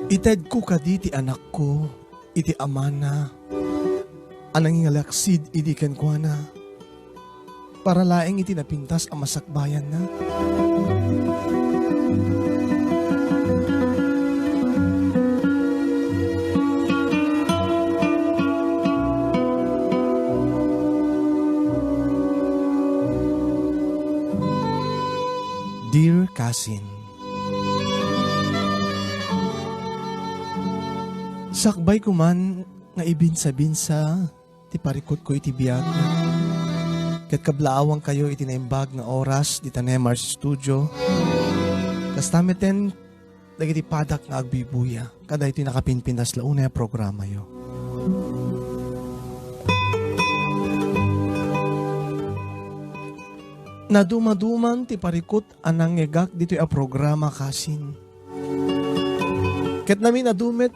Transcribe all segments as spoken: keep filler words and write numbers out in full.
Itedko kadi ti anakko iti amana a nangingalaksid idi kenkuana, para laeng iti napintas a masakbayanna. Dear cousin, sakbay ko man nga ibinsa-binsa ti parikutko iti biag, ket kablaawankayo iti naimbag nga oras dita Nemar's Studio. Kasta metten dagiti padak nga agbibuya kadaytoy nakapinpintas la unay a programayo. Nadumaduman ti parikut a nangngegak ditoy a programa, kasin. Ket naminadu met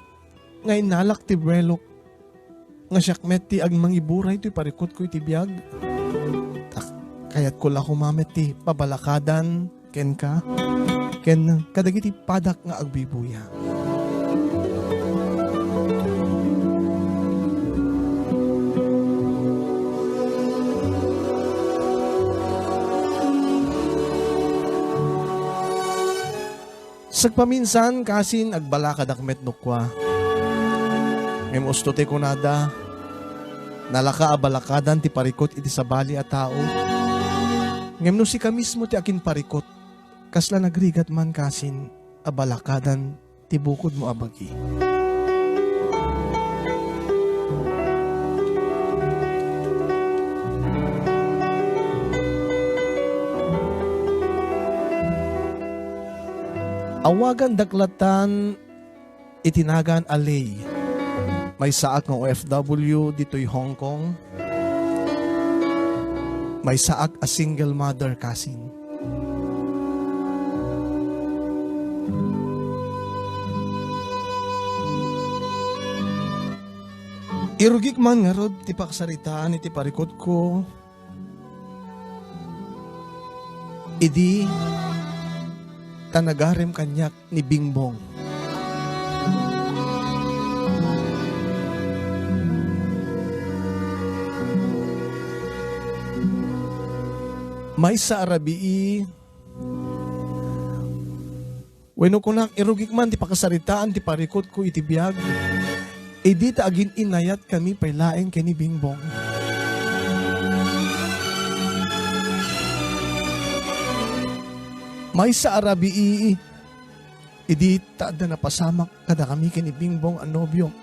nga innalak ti buelok nga siak met ti agmangiburay toy parikutko iti biag. Ta kayatko la koma met ti pabalakadan kenka ken kadagiti padak nga agbibuya. Sagpaminsan, kasin, agbalakadak met no kua. Ngem usto ti kunada, nalaka a balakadan ti parikut iti sabali a tao. Ngem no sika mismo ti akinparikut, kasla nagrigat man, kasin, a balakadan ti bukodmo a bagi. Awagandak latan iti nagan a Lei. Maysaak nga O F W ditoy Hong Kong. Maysaak a single mother, kasin. Irugik man ngarud ti pakasaritaan iti parikutko idi ta nagarem kaniak ni Bingbong. Maysa a rabii, wenno kunak, irugik man ti pakasaritaan ti parikutko iti biag, idi ta agin-inayatkami pay laeng ken ni Bingbong. Maysa a rabii, idi ta adda napasamak kadakami ken ni Bingbong a nobiok.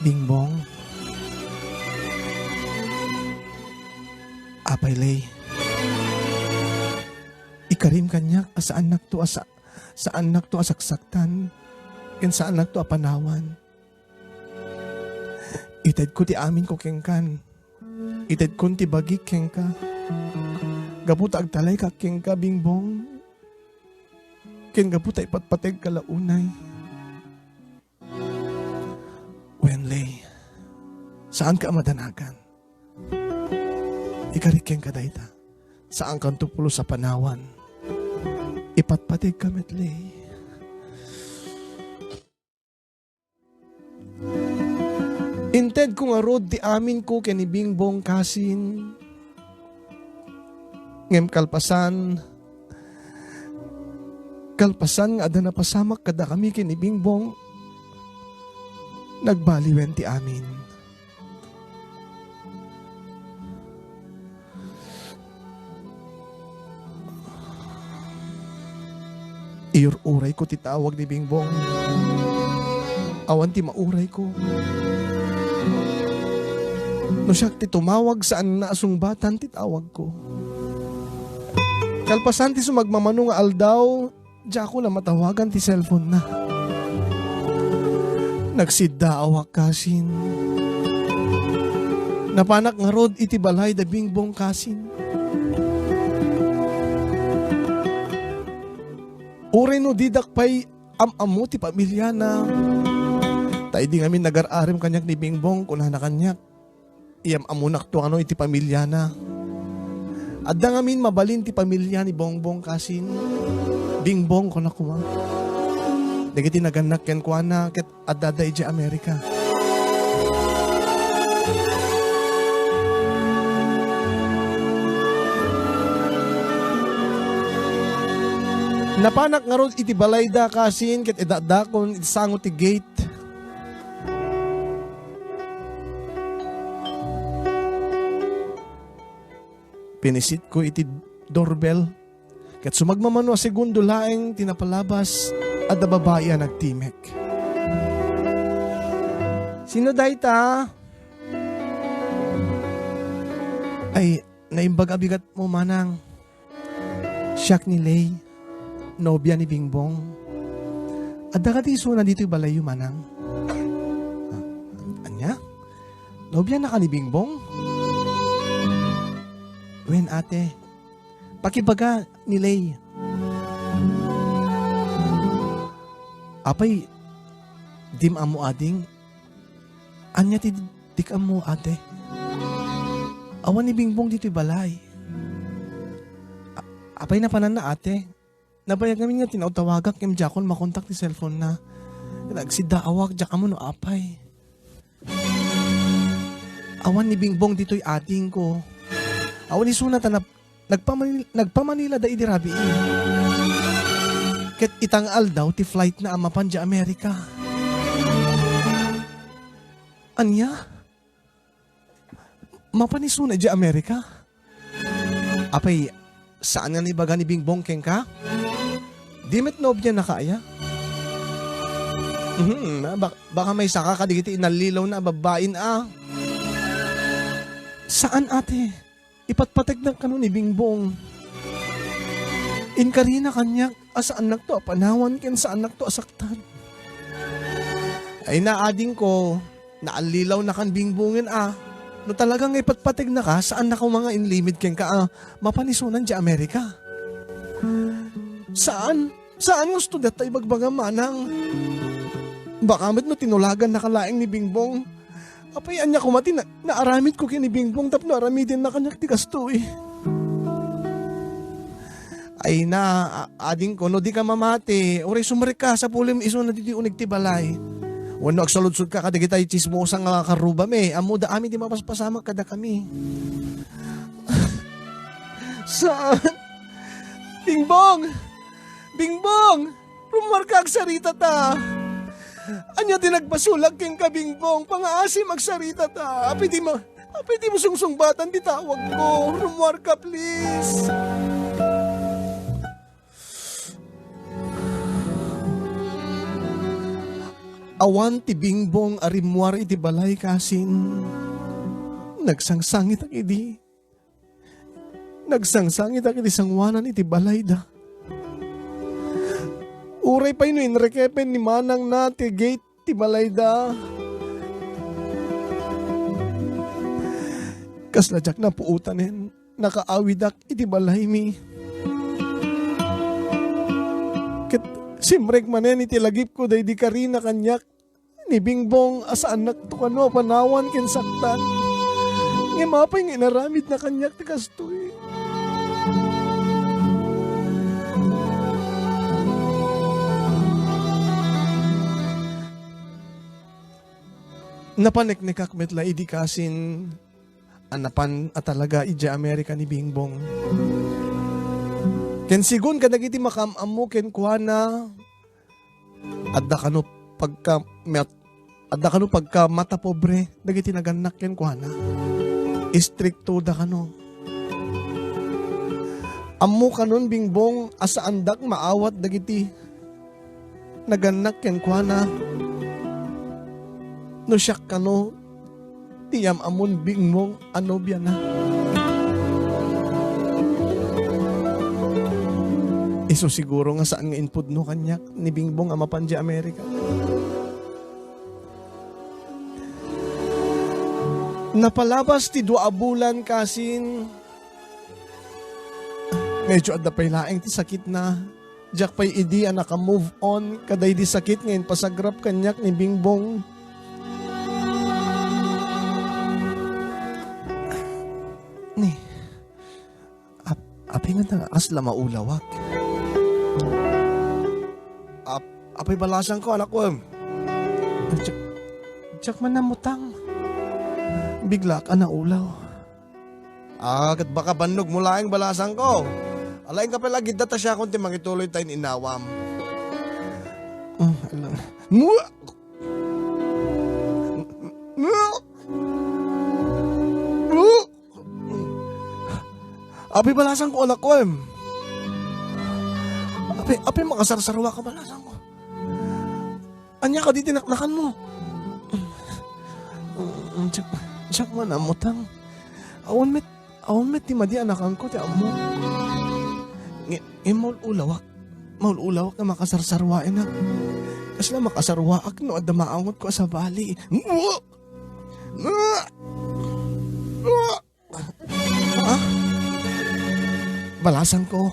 Bingbong. Apay Lei. Ikarim kaniak a saannakto a sa-, saannakto a saksaktan, ken saannakto a panawan. Itedko ti aminko kenkan. Itedkon ti bagik kenka. Gapu ta agtalayka kenka, Bingbong. Ken gapu ta ipatpategka la unay. Wen, Lei, saanka a madanagan. Ikarik kenka dayta. Saankanto pulos a panawan. Ipatpategka met, Lei. Intedko ngarud ti aminko ken ni Bingbong, kasin. Ngem kalpasan, kalpasan nga adda napasamak kadakami ken ni Bingbong, nagbaliwen ti amin. Iyur-urayko ti tawag ni Bingbong. Awan ti maurayko. No siak ti tumawag, saanna a sungbatan ti tawagko. Kalpasan ti sumagmamano nga aldaw, diakon a matawagan ti cellphone-na. Nagsiddaawak, kasin. Napanak ngarud iti balay da Bingbong, kasin. Uray no didak pay am-ammo ti pamiliana. Ta idi ngamin nagar-arem kaniak ni Bingbong, kunana kaniak, iyam-ammonakto kano iti pamiliana. Adda ngamin mabalin ti pamilia ni Bongbong kasin Bingbong, kuna koma. Dagiti nagannak kenkuana ket addada idiay Amerika. Napanak ngarud iti balayda kasin ket idakdakon iti sango ti gate. Pinisitko iti doorbell, ket sumagmamano a segundo laeng ti napalabas, adda babai a nagtimek. "Sino dayta?" "Ay, naimbag a bigatmo, manang. Siak ni Lei, nobia ni Bingbong. Adda kadi isuna ditoy balayyo, manang?" "Ania? Nobianaka ni Bingbong?" "Wen, ate. Pakibaga ni Lei." "Apay, dim ammo, ading? Ania ti diak ammo, ate? Awan ni Bingbong ditoy balay. A-, apay napananna, ate? Nabayag ngamin nga tinaw-tawagak ngem diakon makontak ti cellphone-na. Nagsidaawak, diak ammo no apay." "Awan ni Bingbong ditoy, adingko. Awan isuna ta nap-, nagpamanil-, nagpamanilada idi rabii. Ket ita nga aldaw ti flight-na a mapan idiay Amerika." "Ania? Mapan isuna idiay Amerika? Apay, saan nga naibaga ni Bingbong kenka? Di met nobianaka aya?" "Mhm, bak-, baka maisaka kadagiti inallilawna a babbain a." "Saan, ate. Ipatpategnak kano ni Bingbong. Inkarina kaniak a saannakto a panawan ken saannakto a saktan." "Ay na, adingko, naallilawnakan Bingbongen a. No talaga nga ipatpategnaka, saannaka koma nga inlimid kenka a mapan isunan idiay Amerika." "Saan, saan nga usto dayta ibagbagam, manang. Baka met no tinulagannaka laeng ni Bingbong. Apay, ania koma ti na-, naaramidko ken ni Bingbong tapno aramidenna kaniak ti kastoy?" "Ay na, a-, adingko, no dika mamati, uray sumrekka, sapulem isuna ditoy uneg ti balay. Wenno agsaludsodka kadagiti tsismosa nga karrubami, ammoda amin ti mapaspasamak kadakami." "Saan? Bingbong! Bingbong! Rummuarka, agsaritata! Ania ti nagbasolak kenka, Bingbong? Pangaasim, agsaritata! Apay dimo, apay dimo sungsungbatan ti tawagko? Rummuarka, please!" Awan ti Bingbong a rimmuar iti balay kasin. Nagsangsangitak idi. Nagsangsangitak iti sangoanan iti balayda. Uray pay no inrekepen ni manangna ti gate ti balayda, kasla diak napuotanen, nakaawidak iti balaymi. Ket simrek manen iti lagipko daydi karina kaniak ni Bingbong a saannakto kano a panawan ken saktan. Ngem apay nga inaramidna kaniak ti kastoy? Napaneknekak met la idi kasin a napan a talaga idiay Amerika ni Bingbong. Ken segun kadagiti makaam-ammo kenkuana, adda kano pagka-, met-, adda kano pagkamatapobre dagiti nagannak kenkuana. Istriktoda kano. Ammo kanon, Bingbong, a saandak maawat dagiti nagannak kenkuana no siak kano ti yam-ammon Bingbong a nobiana. Isu siguro nga saan nga impudno kaniak ni Bingbong a mapan idiay Amerika. Napalabas ti dua a bulan kasin, medyo adda pay laeng ti sakitna. Diak pay idi a naka-move on kadaydi sakit nga impasagrap kaniak ni Bingbong. Ni, ap-, apay nga ta nga kasla maulawak? Ap-, apay balasangko, anakko, em? Diak, diak man namutang. Biglaak a naulaw. Ah, ket baka bannogmo laeng balasangko. Alaingka pay la gidda ta siakon ti mangituloy ta in-inawam. Mm, ala. Mua! Mua! Mua! Apay balasangko, anakko, em? Apay, apay makasarsarwa ka balasangko? Ania kadi ti naknakanmo? Mm, diak, diak man namutang. Awan met, awan met ti madi a nakanko ti ammo. Nge-, ngem maul-ulawak. Maul-ulawak nga makasarsarwaenak. Kasla makasarwaak no adda maangotko a sabali. Ah? Balasangko,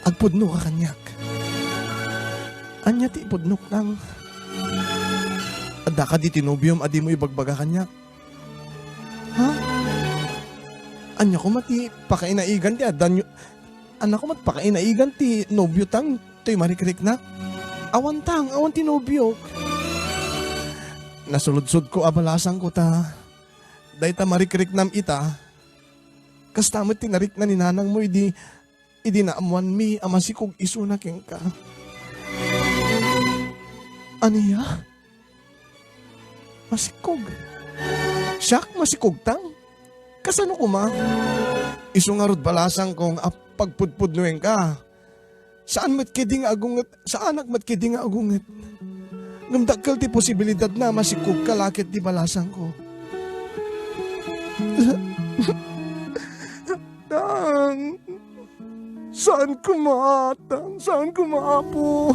agpudno ka kaniak. Ania ti ipudnok nang? Adda kadi ti nobiom a dimo ibagbaga kaniak? Ha? Ania koma ti pakainaigan ti adda nyo-, ania koma ti pakainaigan ti nobio tang toy marikriknak? Awan tang, awan ti nobiok. Nasuludsodko a balasangko ta. Dayta marikriknam ita, kasta met ti narikna ni nanangmo idi, idi naammoanmi a masikog isuna kenka. Ania? Masikog? Siak masikogtang? Kasano koma? Isu ngarud balasangko nga pagpudpudno kenka. Saan met kadi nga agunget, saanak met kadi nga agunget. Ngem dakkel ti posibilidad na masikog ka la ket di balasangko. Tang, saan koma, tang, saan koma, Apo?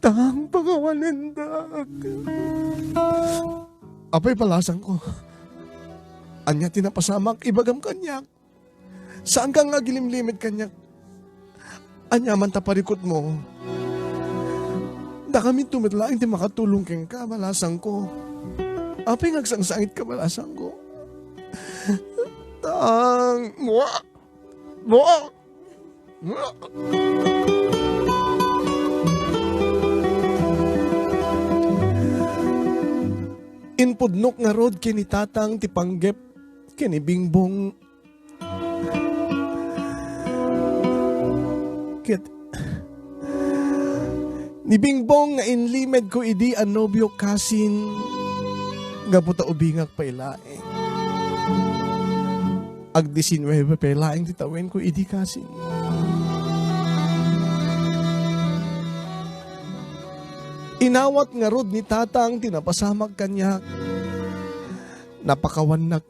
Tang, pakawanendak. Apay balasangko, ania ti napasamak, ibagam kaniak. Saanka nga agilimlimed kaniak. Ania man ta parikutmo, dakaminto met laeng ti makatulong kenka, balasangko. Apay nga agsangsangitka, balasangko? Tang, mua! Mua! Mua! Impudnok ngarud ken ni Tatang ti panggep ken ni Bingbong. Ket ni Bingbong nga inlimedko idi a nobio kasin, gapu ta ubingak pay laeng. Agdisinuebe pay laeng ti tawenko idi kasin. Inawat ngarud ni Tatang ti napasamak kaniak. Napakawannak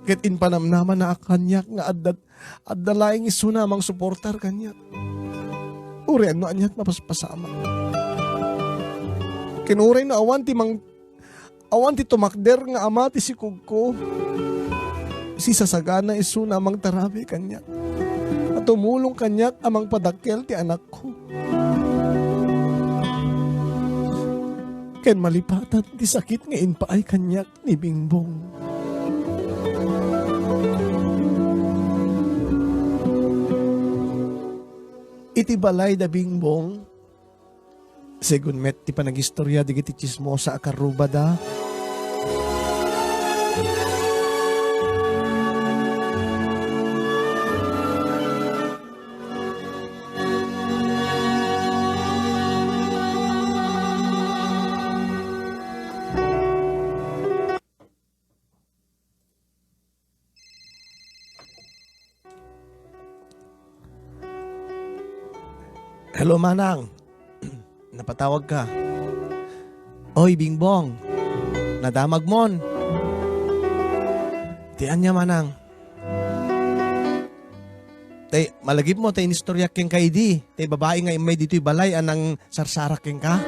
ket impanamnamana a kaniak nga adda, adda laeng isuna a mangsuportar kaniak. Uray no aniat mapaspasamak. Ken uray no awan ti mang-, awan ti tumakder nga ama ti sikogko. Sisasagana isuna a mangtarabi kaniak. A tumulong kaniak a mangpadakkel ti anak Ken malipatan ti sakit nga impaay kaniak ni Bingbong. Iti balay da Bingbong, segun met ti panagistoria dagiti tsismosa a karrubada, Hello, Manang. Napatawag ka. Oy, Bingbong. Nadamagmon. Ti ania, Manang? Tay, malagipmo, tay inistoriak kenka idi. Tay babai nga immay ditoy balay a nangsarsarak kenka.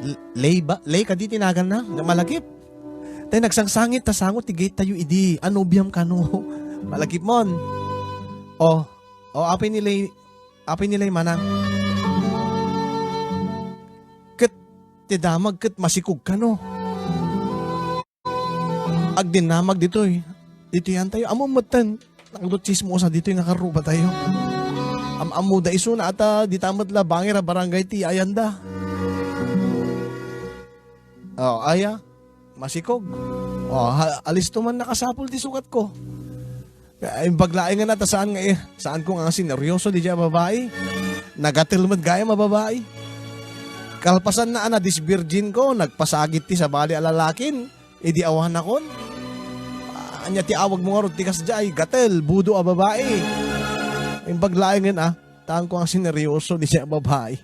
L-, Lay ba? Lay kadi ti naganna? Nga malagip. Tay nagsangsangit ta sango ti gate tayo idi. Ano biyam kano? Malagipmon. Oh, oh, apay ni Lay, Apay ni Lay, manang? Ket ti damag ket masikog kano. Agdinamag ditoy. Ditoy antayo. Ammom metten. Nangdo chismosa ditoy nga karrubatayo. Am-ammoda isuna ta dita met la bangir a barangay ti ayanda. Oh, aya, masikog. Oh, ha, alisto man, nakasapul ti sugatko. Imbag laeng nga ta saan nga, eh, saanko nga sineryoso diay a babai. Nagatel met gayam a babai. Kalpasanna a nadisvirginko, nagpasagit ti sabali a lalakin. Idi awanakon, ania ti awagmo ngarud ti kasdiay? Gatel, budo a babai. Imbag laengen a, taangko a sineryoso diay a babai.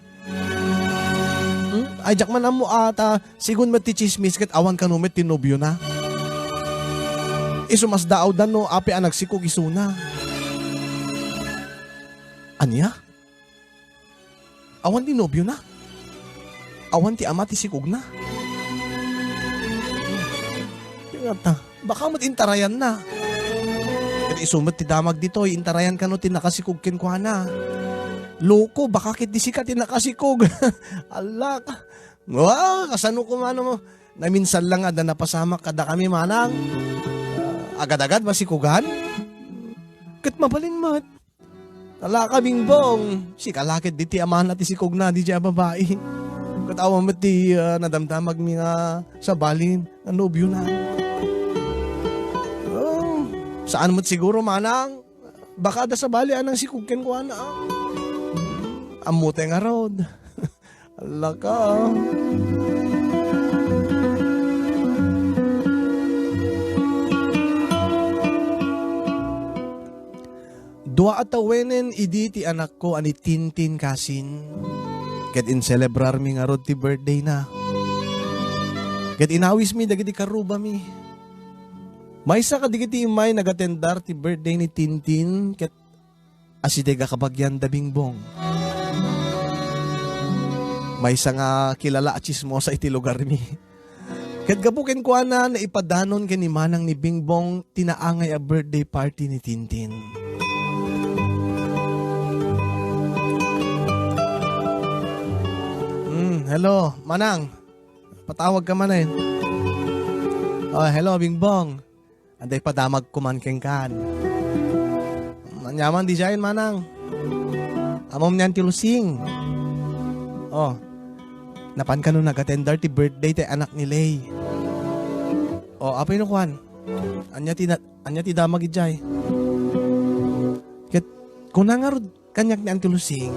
Hmm? Ay, diak man ammo a ta, sigun met ti chismis ket awan kano met ti nobiona. Isu masdaawdan no apay a nagsikog isuna. Ania? Awan ti nobiona? Awan ti ama ti sikogna? Ti ngata, baka met intarayanna. Ket isu met ti damag ditoy, intarayan kano ti nakasikog kenkuana. Loko, baka ket di sika ti nakasikog. Alak. Wa, kasano kumano mo? Naminsan lang nga adda napasamak kadakami, manang. Ah, agad-agad masikogan? Ket mabalin met. Ala ka, Bingbong. Sika la ket ditoy amana ti sikogna diay a babai. Ket awan met ti, ah, nadamdamagmi nga sabali nga nobiona. Oh, saan met siguro, manang? Baka adda sabali a nangsikog kenkuana. Ammotay ngarud. Ala ka. Dua a tawenen idi ti anakko a ni Tintin kasin, ket inselebrarmi ngarud ti birthdayna. Ket inawismi dagiti karrubami. Maysa kadagiti immay nagatendar ti birthday ni Tintin, ket asideg a kabagian da Bingbong. Maysa nga kilala a chismosa iti lugarmi. Ket gapu kenkuana, naipadanon ken ni manang ni Bingbong ti naangay a birthday party ni Tintin. Hmm, hello, manang. Patawag ka man eh. Oh, hello, Bingbong. Adda ipadamagko man kenkan. Aniaman diay, manang? Ammom ni Auntie Lusing. Oh. Napan kano nagatendar ti birthday ti anak ni Lay? Oh, apay no kuan? Ania ti na-, ania ti damag idiay? Ket kuna ngarud kaniak ni Auntie Lusing,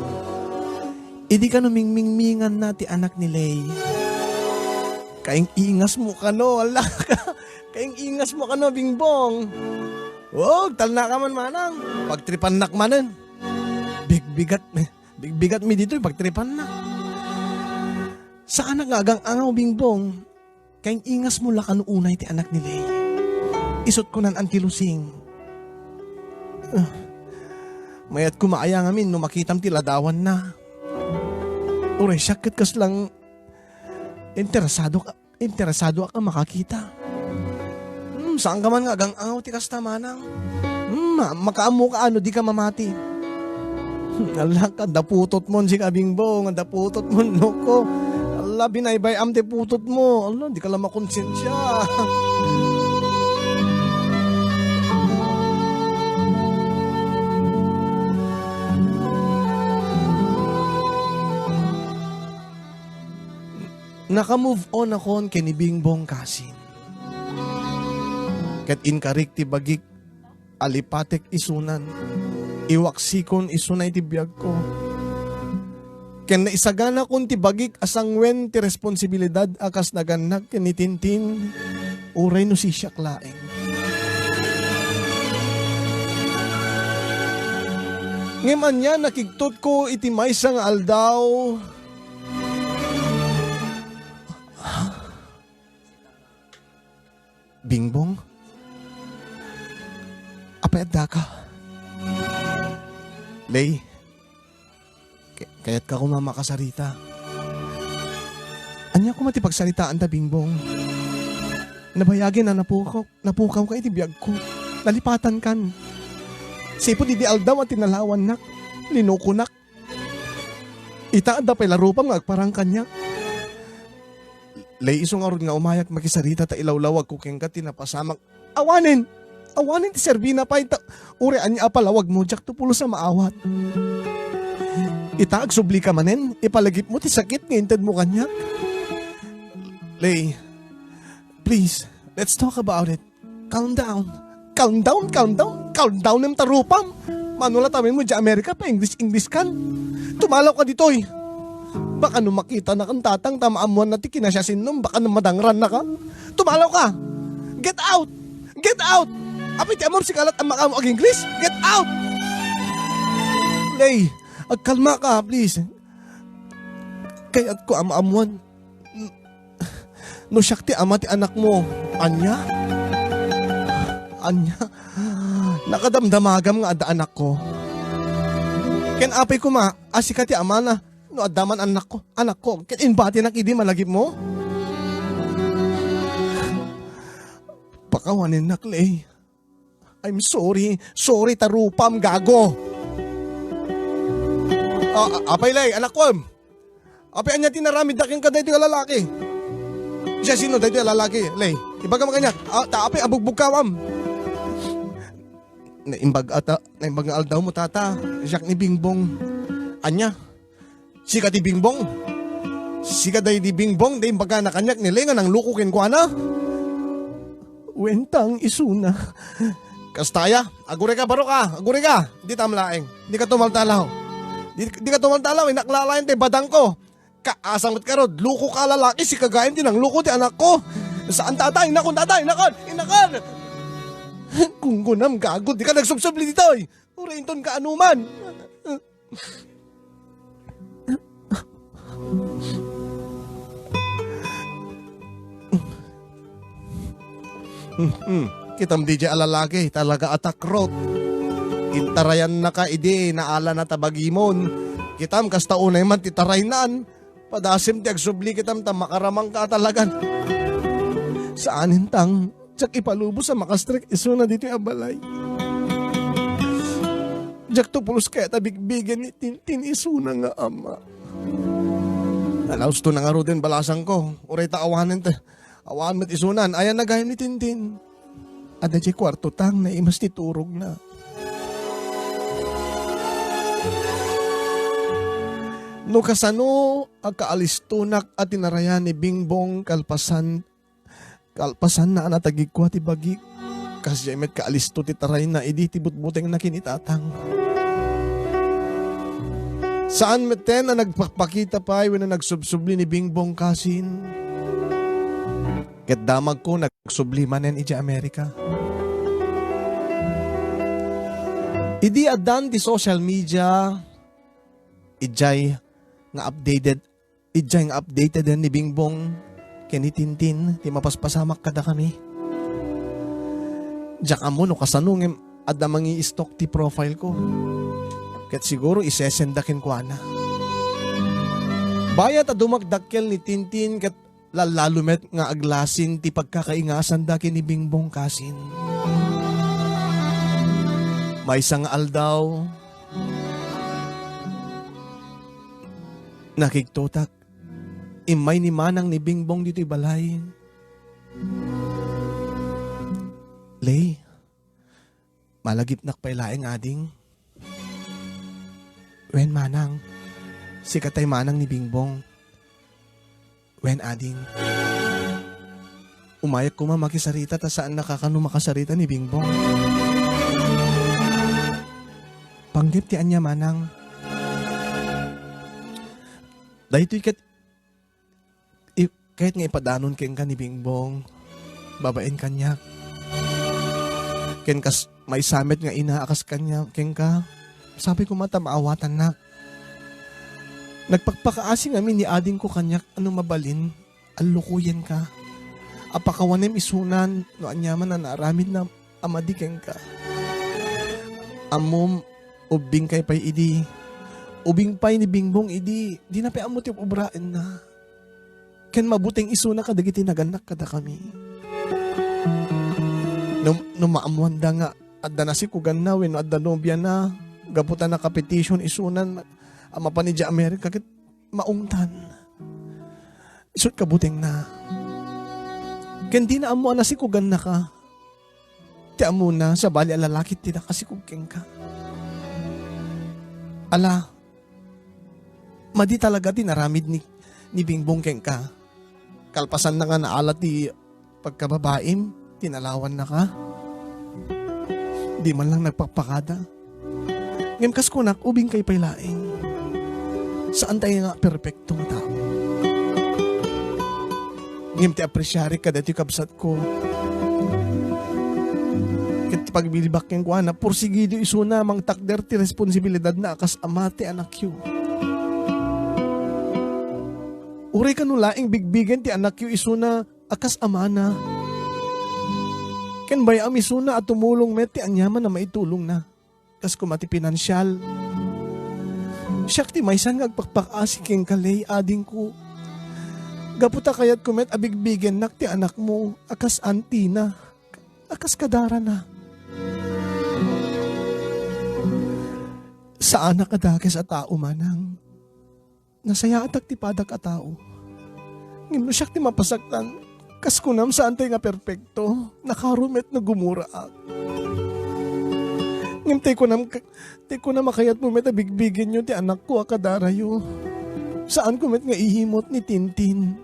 idi kano mingmingminganna ti anak ni Lay. Kaing-ingasmo kano, ala ka. Kaing-ingasmo kano, Bingbong. Oh, agtalna ka man, manang. Pagtripannak manen. Bigbigat, bigbigat mi ditoy, pagtripannak. Saanak nga agang-angaw, Bingbong. Kaing-ingasmo la kano unay ti anak ni Lay. Isut' kunan Auntie Lusing. Ah, mayat koma aya ngamin no makitam ti ladawanna. Uray siak ket kaslang interesado ka, interesado ka makakita. Hmm, saan ka man nga agang-angaw ti kasta, manang. Hmm, ma-, makaammo ka ano, di ka mamati. Hmm, ala ka, adda putotmon, sika Bingbong, adda putotmon, loko. Ala, binaybay-am ti putotmo. Ala, di ka la makonsensia. Naka-move on akon ken ni Bingbong kasin. Ket inkarik ti bagik a lipatek isunan, iwaksikon isuna iti biagko. Ken naisaganakon ti bagik a sanguen ti responsibilidad a kas nagannak ken ni Tintin, uray no sisiak laeng. Ngem ania nakigtutko iti maysa nga aldaw, Bingbong? Apay addaka? Lay, kay-, kayatka koma makasarita. Ania koma ti pagsaritaanta, Bingbong? Nabayagen a napukaw, napukawka iti biagko. Nalipatankan. Sipud idi aldaw a tinalawannak, linukonak. Ita adda pay la rupam nga agparang kaniak. Lay, isu ngarud nga umayak makisarita ta ilawlawagko kenka ti napasamak. Awanen! Awanen ti serbina pay ta uray ania a palawagmo, diakto pulos a maawat. Ita, agsublika manen, ipalagipmo ti sakit nga intedmo kaniak. Lay, please, let's talk about it. Calm down. Calm down, calm down. Calm down, em, ta rupam. Mano la tawenmo diay Amerika, pa-English-English kan. Tumalaw ka ditoy. Baka no makitana kan tatang ta maammuanna ti kinasiasinnom, baka no madangrannaka. Tumalaw ka. Get out. Get out. Apay ti amor, sika lat a makaammo ag-English? Get out. Lay, agkalma ka, please. Kayatko a maammuan. No siak ti ama ti anakmo, ania? Ania? Nakadamdamagam nga adda anakko. Ken apay koma a sika ti amana, no adda man anakko, anakko, ket imbatinak idi malagipmo? Pakawanennak, Lay. I'm sorry. Sorry ta rupam, gago. A-, a-, apay, Lay, anakko, em? Apay, ania ti naramidda kenka daytoy a lalaki? Siasino daytoy a lalaki, Lay? Ibagam kaniak. A, ta apay, abugbog ka, am? Naimbag ata, naimbag nga aldawmo, tata. Siak ni Bingbong. Ania? Sika ti Bingbong? Sika daydi Bingbong, daydi imbagana kaniak ni Lay nga nangloko kenkuana? Wen, tang, isuna. Kasta aya, agurayka, barok a, agurayka. Ditam laeng. Dika tumaltalaw. Di, dika tumaltalaw, innak laeng ti badangko. Kaasam met ngarud, loko ka a lalaki, sika gayam ti nangloko ti anakko. Saan, tata, innakon, tata, innakon, innakon. Gunggunam, gago, dika nagsubsubli ditoy. Uray inton kaanoman. Hmm, kitam diay a lalaki, talaga a takrot. Intarayannaka idi naalana ta bagimon. Kitam, kasta unay man ti taraynan. Padasem ti agsubli kitam ta makaramangka a talagan. Saanen, tang, diak ipalubos a makastrek isuna ditoy a balay. Diakto pulos kayat a bigbigen ni Tintin isuna nga ama. Nalaustona ngaruden balasangko. Uray ta awanen ta, awan met isunan. Ayanna gayam ni Tintin? Adda diay kuarto, tang, naimas ti turogna. No kasano a kaalistonak a tinarayan ni Bingbong kalpasan, kalpasanna a natagikko ti bagik, kasdiay met kaalisto ti tarayna idi ti butbutengna ken ni tatang. Saan metten a nagpakpakita pay wenno nagsubsubli ni Bingbong Kasin. Ket damagko nagsubli manen idiay Amerika. Idi addan ti social media, idiay nga updated, idiay nga updated ni Bingbong ken ni Tintin ti mapaspasamak kadakami. Diak ammo no kasano ngem adda mangi-stalk ti profile ko. Ket siguro isesenda kenkuana. Bayat a dumakdakkel ni Tintin ket lallalo met nga aglasin ti pagkakaingasanda ken ni Bingbong Kasin. Maysa nga aldaw, nakigtotak, immay ni manang ni Bingbong ditoy balay. Lay, malagipnak pay laeng, ading. Wen, manang. Sika tay manang ni Bingbong. Wen, ading. Umayak koma makisarita ta saan nakakano makasarita ni Bingbong. Panggep ti ania, manang. Daytoy ket I-, ket nga ipadanon kenka ni Bingbong, babaen kaniak. Ken kas maysa met nga ina a kas kaniak, kenka, sapay koma ta maawatannak. Nagpakpakaasi ngamin ni adingko kaniak a no mabalin, allukoyenka. A pakawanem isunan no aniaman a naaramidna a madi kenka. Ammom, ubbingkay pay idi. Ubing pay ni Bingbong idi, dina pay ammo ti ob-obraenna. Ken mabuteng isuna kadagiti nagannak kadakami. No, no maammoanda nga adda nasikuganna wenno adda nobiana, gapu ta nakapetition isunan a mapan idiay Amerika, ket maungtan. Isu't kabutengna. Ken dina ammo a nasikugannaka. Ti ammona, sabali a lalaki ti nakasikog kenka. Ala, madi talaga ti naramid ni, ni Bingbong kenka. Kalpasanna nga naala ti pagkababaim, tinalawannaka. Di man lang nagpakpakada. Ngem kas kunak, ubingkay pay laeng. Saantay nga perpekto nga tao. Ngem ti apresiarik kadaytoy kabsatko. Ket ti pagbilibak kenkuana, porsigido isuna mangtakder ti responsibilidadna a kas ama ti anakyo. Uray kano laeng bigbigen ti anakyo isuna a kas amana. Ken bay-am isuna a tumulong met ti aniaman a maitulongna. Kas koma ti pinansial. Siak ti maysa nga agpakpakaasi kenka, Ley, adingko. Gapu ta kayatko met a bigbigennak ti anakmo a kas antina, a kas kadarana. Saanak a dakes a tao, manang. Nasayaatak ti padak a tao. Ngem no siak ti mapasaktan, kas kunam, saantay nga perpekto, nakaro met no gumuraak. Ngem tay kunam, tay kunam a kayatmo met a bigbigenyo ti anakko a kadarayo. Saanko met nga ihimot ni Tintin.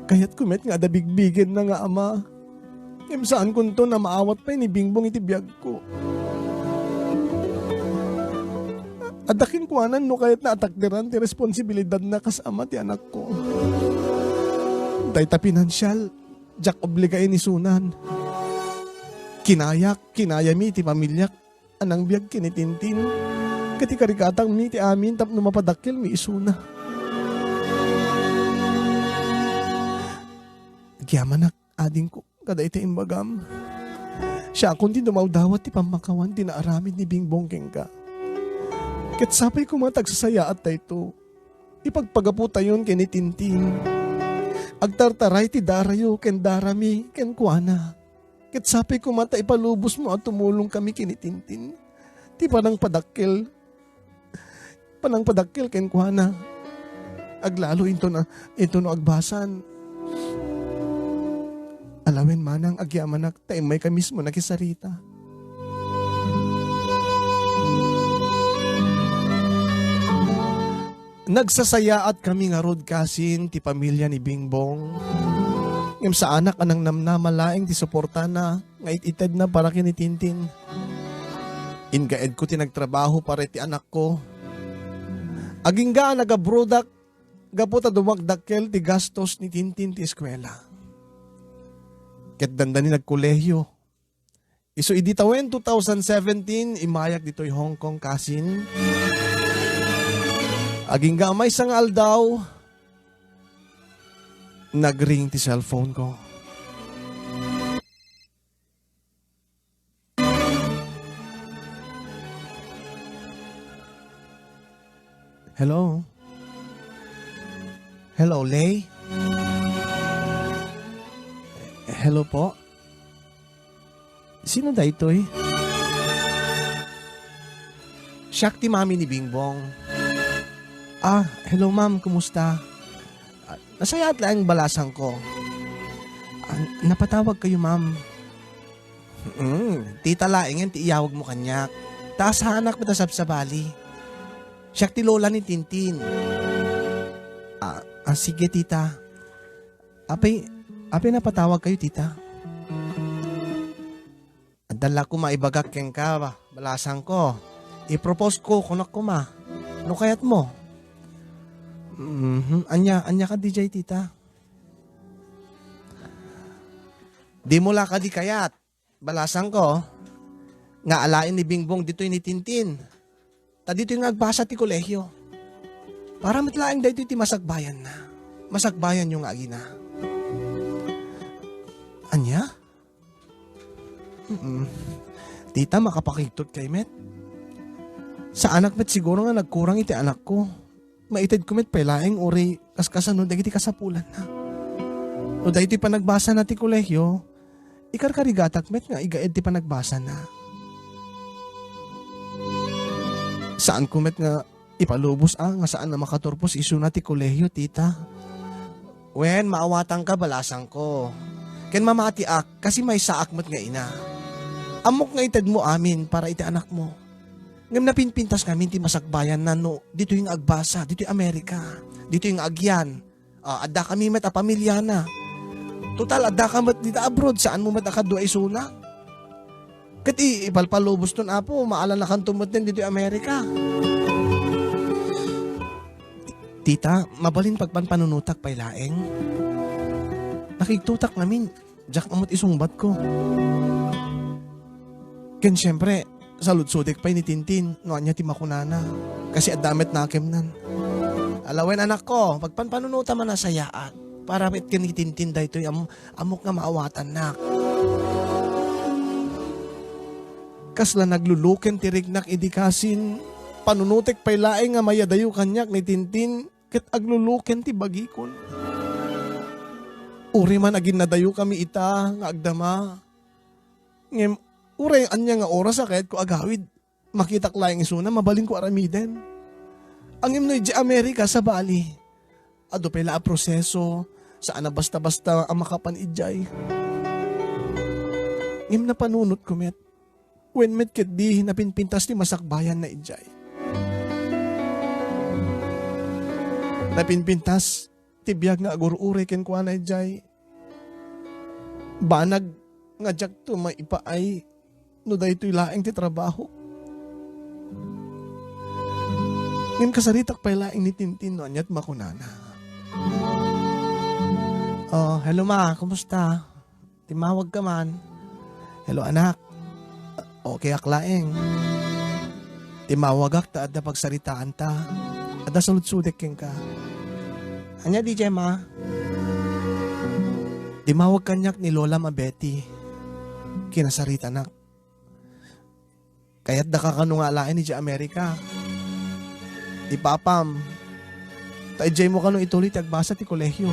Kayatko met nga adda bigbigenna nga ama. Ngem saankonton a maawat pay ni Bingbong iti biagko. Adda kenkuana no kayatna a takderan ti responsibilidadna kas ama ti anakko. Dayta pinansial, diak obligaen isunan. Kinayak, kinayami ti pamiliak a nangbiag ken ni Tintin. Ket ikarigatakmi ti amin tapno mapadakkelmi isuna. Agyamanak, adingko, kadayta imbagam. Siakon ti dumawdawat ti pammakawan ti naaramid ni Bingbong kenka. Ket sapay koma ta agsasayaat dayto. Ipagpagaputayon ken ni Tintin. Agtartaray ti darayo ken darami kenkuana. Ket sapay koma ta ipalubosmo a tumulongkami ken ni Tintin. Ti panangpadakkel, panangpadakkel kenkuana. Aglalo inton, inton no agbasan. Alawen manang agyamanak ta immayka mismo nakisarita. Nagsasayaatkami ngarud kasin ti pamilya ni Bingbong. Ngem saanak a nangnamnama laeng ti suportana nga it-itedna para ken ni Tintin. Ingaedko ti nagtrabaho para iti anakko. Agingga a nagabrodak gapu ta dumakdakkel ti gastos ni Tintin ti eskuela. Ket dandani nagkolehiyo. Isu idi tawen two thousand seventeen, immayak ditoy Hong Kong kasin. Agingga a maysa nga aldaw, nagring ti cellphone ko. Hello? Hello, Lay? Hello po? Sino daytoy? Siak ti mami ni Bingbong. Ah, hello ma'am, kumusta? Ah, nasayaat laeng balasangko. Ah, napatawag kayo, ma'am. Mm, tita laengen ti iyawagmo kaniak. Ta saanak met a sabsabali. Siak ti lola ni Tintin. Ah, ah, sige, tita. Apay, apay napatawag kayo, tita? Adda la koma ibagak kenka, ba, balasangko. I-propose ko, kunak koma. No kayatmo? Mhm. Ania, ania kadi jay, tita? Dimo la kadi kayat, balasangko, nga alaen ni Bingbong ditoy ni Tintin. Ta ditoy nga agbasa ti kolehiyo. Para met laeng daytoy ti masagbayanna. Masagbayanyo nga agina. Ania? Mm. Tita, makapakigtot kay met. Saanak met siguro nga nagkurang iti anakko. Maitedko met pay laeng uray kaskasano dagiti kasapulanna. No daytoy panagbasana ti kolehiyo, ikarkarigatak met nga igaed ti panagbasana. Saanko met nga Ipalubos a nga saan a makaturpos isuna ti kolehiyo, tita. Wen, maawatanka, balasangko. Ken mamatiak, kasi maysaak met nga ina. Ammok nga itedmo amin para iti anakmo. Ngem napinpintas ngamin ti masakbayanna no ditoy nga agbasa, ditoy Amerika, ditoy nga agyan. Ah, adda kami met a pamilyana. Total, adda ka met dita abroad, saan mo met a kadua isuna? Ket i-, ipalpaluboston, Apo, maalanakanto met ditoy Amerika. Ti-, tita, mabalin pagpanpanunotak pay laeng. Nakigtotak ngamin, diak met isungbatko. Ken siempre, saludsodek pay ni Tintin no ania ti makunana. Kasi adda met nakemnan. Ala wen, anakko, pagpanpanunota man a sayaat. Para met ken ni Tintin daytoy am-, ammok nga maawatannak. Kasla nagluluken ti riknak idi kasin, panunotek pay laeng nga mayadayo kaniak ni Tintin ket agluluken ti bagikon. Uray man aginnadayo kami ita nga agdama, ngem uray ania nga oras a kayatko agawid, makitak laeng isuna, mabalinko aramiden. Ngem no idiay Amerika, sabali, adu pay la a proseso, saan a basta-basta a makapan idiay. Ngem napanunotko met. Wen met ketdi, napinpintas ti masakbayanna idiay. Napinpintas ti biag nga agur-uray kenkuana idiay. Banag nga diakto maipaay no daytoy laeng ti trabaho. Ngem kasaritak pay laeng ni Tintin no aniat makunana. Oh, hello ma, kumusta? Timmawag ka man. Hello, anak. Okay ak laeng. Timmawagak ta adda pagsaritaanta. Adda saludsodek kenka. Ania di, Gemma? Timmawag kaniak ni Lolam a Betty. Kinasaritanak. Kayatdaka kano nga alaen idiay Amerika. Ipapam, ta idiaymo kano ituloy ti agbasa ti kolehio.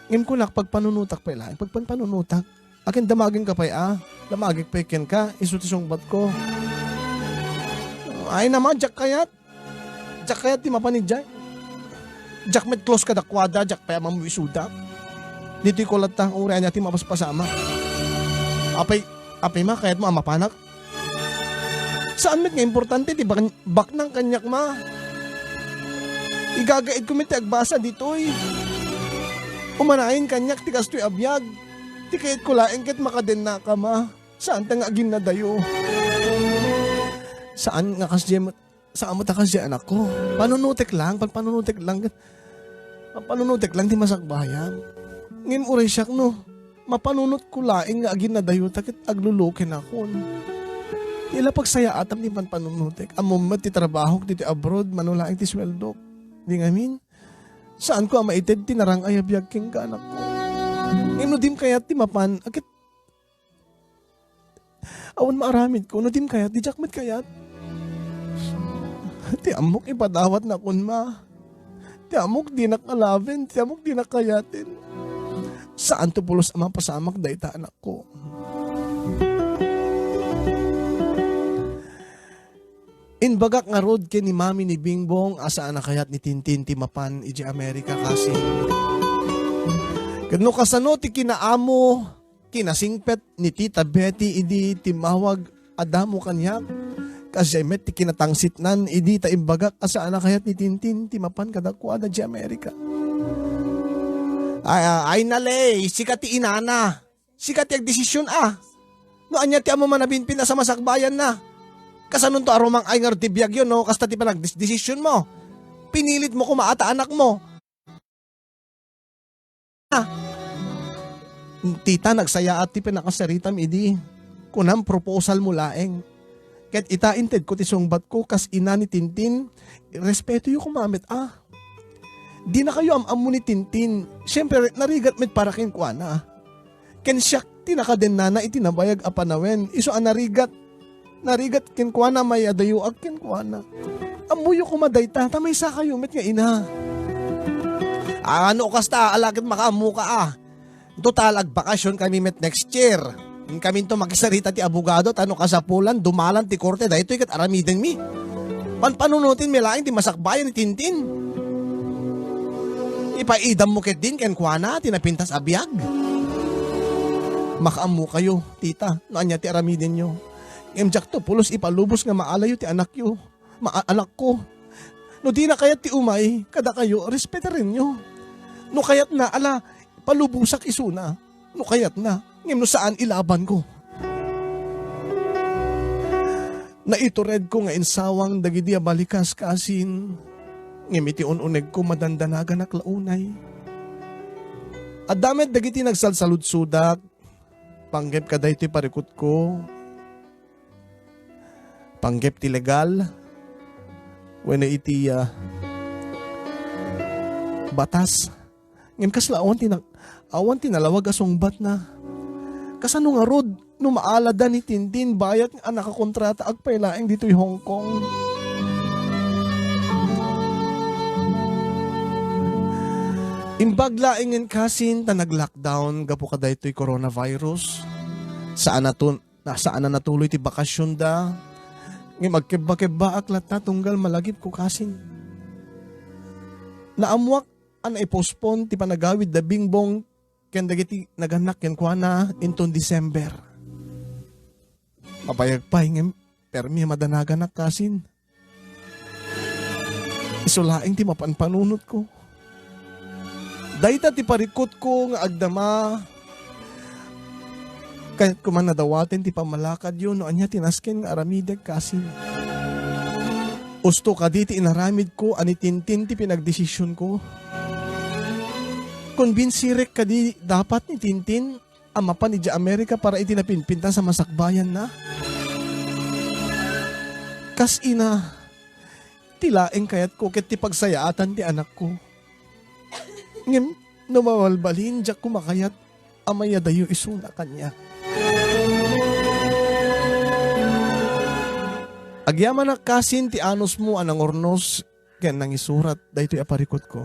Ngem kunak, pagpanunotak pay laeng, pagpanpanunotak. Akin damagenka pay a, damagek pay kenka, isu ti sungbatko. Ay naman, diak kayat. Diak kayat ti mapan idiay. Diak met close kadakuada, diak pay a mammuisuda. Ditoy ko latta, uray ania ti mapaspasamak. Apay, apay ma, kayatmo a mapanak? Saan met nga importante ti bak-, baknang kaniak, ma. Igagaidko met ti agbasa ditoy. Umanayen kaniak ti kastoy a biag. Ti kayatko laeng ket makadennaka, ma. Saanta nga aginnadayo. Saan nga kasdiay met, saan met a kasdiay, anakko. Panunotek lang, pagpanunotek lang. Panunotek lang ti masakbayan. Ngem uray siak no, mapanunotko laeng nga aginnadayo ta ket aglulukenakon. Ila pagsayaatam ti panpanunotek. Ammom met ti trabahok ditoy abroad, mano laeng ti sueldok. Di ngamin, saanko a maited ti narang-ay a biag kenka, anakko. Ngem no dim kayat ti mapan, a ket Awan maaramidko no dim kayat, diak met kayat. Ti ammok ipadawatnakon, ma. Ti ammok dinak alawen, ti ammok dinak kayaten. Saanto pulos a mapasamak dayta, anakko. Imbagak ngarud ken ni Mami ni Bingbong a saan a kayat ni Tintin ti mapan idiay Amerika kasi. Ket no kasano ti kinaamo, kinasingpet ni Tita Betty idi timmawag a damo kaniak, kasdiay met ti kinatangsitnan idi ta imbagak a saan a kayat ni Tintin ti mapan kadakuada idiay Amerika. Ay, ay, ay, nale, sika ti inana. Sika ti agdesisyon a. No ania ti ammom a nabinpintas a masakbayanna. Kasanonto a rumang-ay ngarud ti biagyo no kasta ti panagdesisyon mo. Pinilit mo koma a ta anakmo. Ah. Tita, nagsayaat ti pinakasaritam idi. Kunam, proposal mo laeng. Ket ita, intedko ti sungbatko kas ina ni Tintin, respetoyo koma met a. Dinakayo am-ammo ni Tintin. Siempre, narigat met para kenkuana. Ken siak ti nakadennana iti nabayag a panawen. Isu a narigat. Narigat kenkuana, mayadayoak kenkuana. Ammoyo koma dayta, ta maysakayo met nga ina. Ah, no kasta, ala ket makaammoka a. Total, agbakasyon kami met next year. Inkaminto makisarita ti abogado, ta no kasapulan, dumalan ti korte, daytoy ket aramidenmi. Panpanunotenmi laeng ti masakbayan ni Tintin. Ipaidammo ketdin kenkuana ti napintas a biag. Makaammokayo, tita, no ania ti aramidenyo. Ngem diakto pulos ipalubos nga maalayo ti anakyo. Ma-, anakko. No dina kayat ti umay kadakayo, respetarenyo. No kayatna, ala, palubosak isuna. No kayatna, ngem no saan, ilabanko. Naituredko nga insawang dagidi a balikas kasin, ngem iti un-unegko, madandanaganak la unay. Adda met dagiti nagsalsaludsodak, panggep kadaytoy parikutko, panggep ti legal, wenno iti, ah, batas. Ngem kasla awan ti na-, awan ti nalawag a sungbatna. Kasano ngarud no maaladan ni Tintin bayat nga nakakontrata agpay laeng ditoy Hong Kong? Imbag laengen kasin ta nag-lockdown gapu kadaytoy coronavirus. Saan a tun-, na, saan a natuloy ti bakasionda. Ngem agkebba-kebbaak latta tunggal malagipko kasin. Naammuak a naipospon ti panagawid da Bingbong ken dagiti nagannak kenkuana inton December. Mabayag pay ngem permi a madanaganak kasin. Isu laeng ti mapanpanunotko. Dayta ti parikutko nga agdama. Kayatko man a dawaten ti pammalakadyo no ania ti nasken nga aramidek kasin. Usto kadi ti inaramidko a ni Tintin ti pinagdesisionko. Kumbinsirek kadi dapat ni Tintin a mapan idiay Amerika para iti napinpintas a masakbayanna? Kas ina, ti laeng kayatko ket ti pagsayaatan ti anakko. Ngem no mabalbalin, diakko makayat a mayadayo isuna kaniak. Agyamanak kasin ti anusmo a nangurnos ken nangisurat daytoy a parikutko.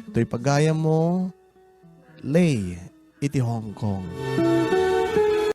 Toy pagayammo, Lay, iti Hong Kong.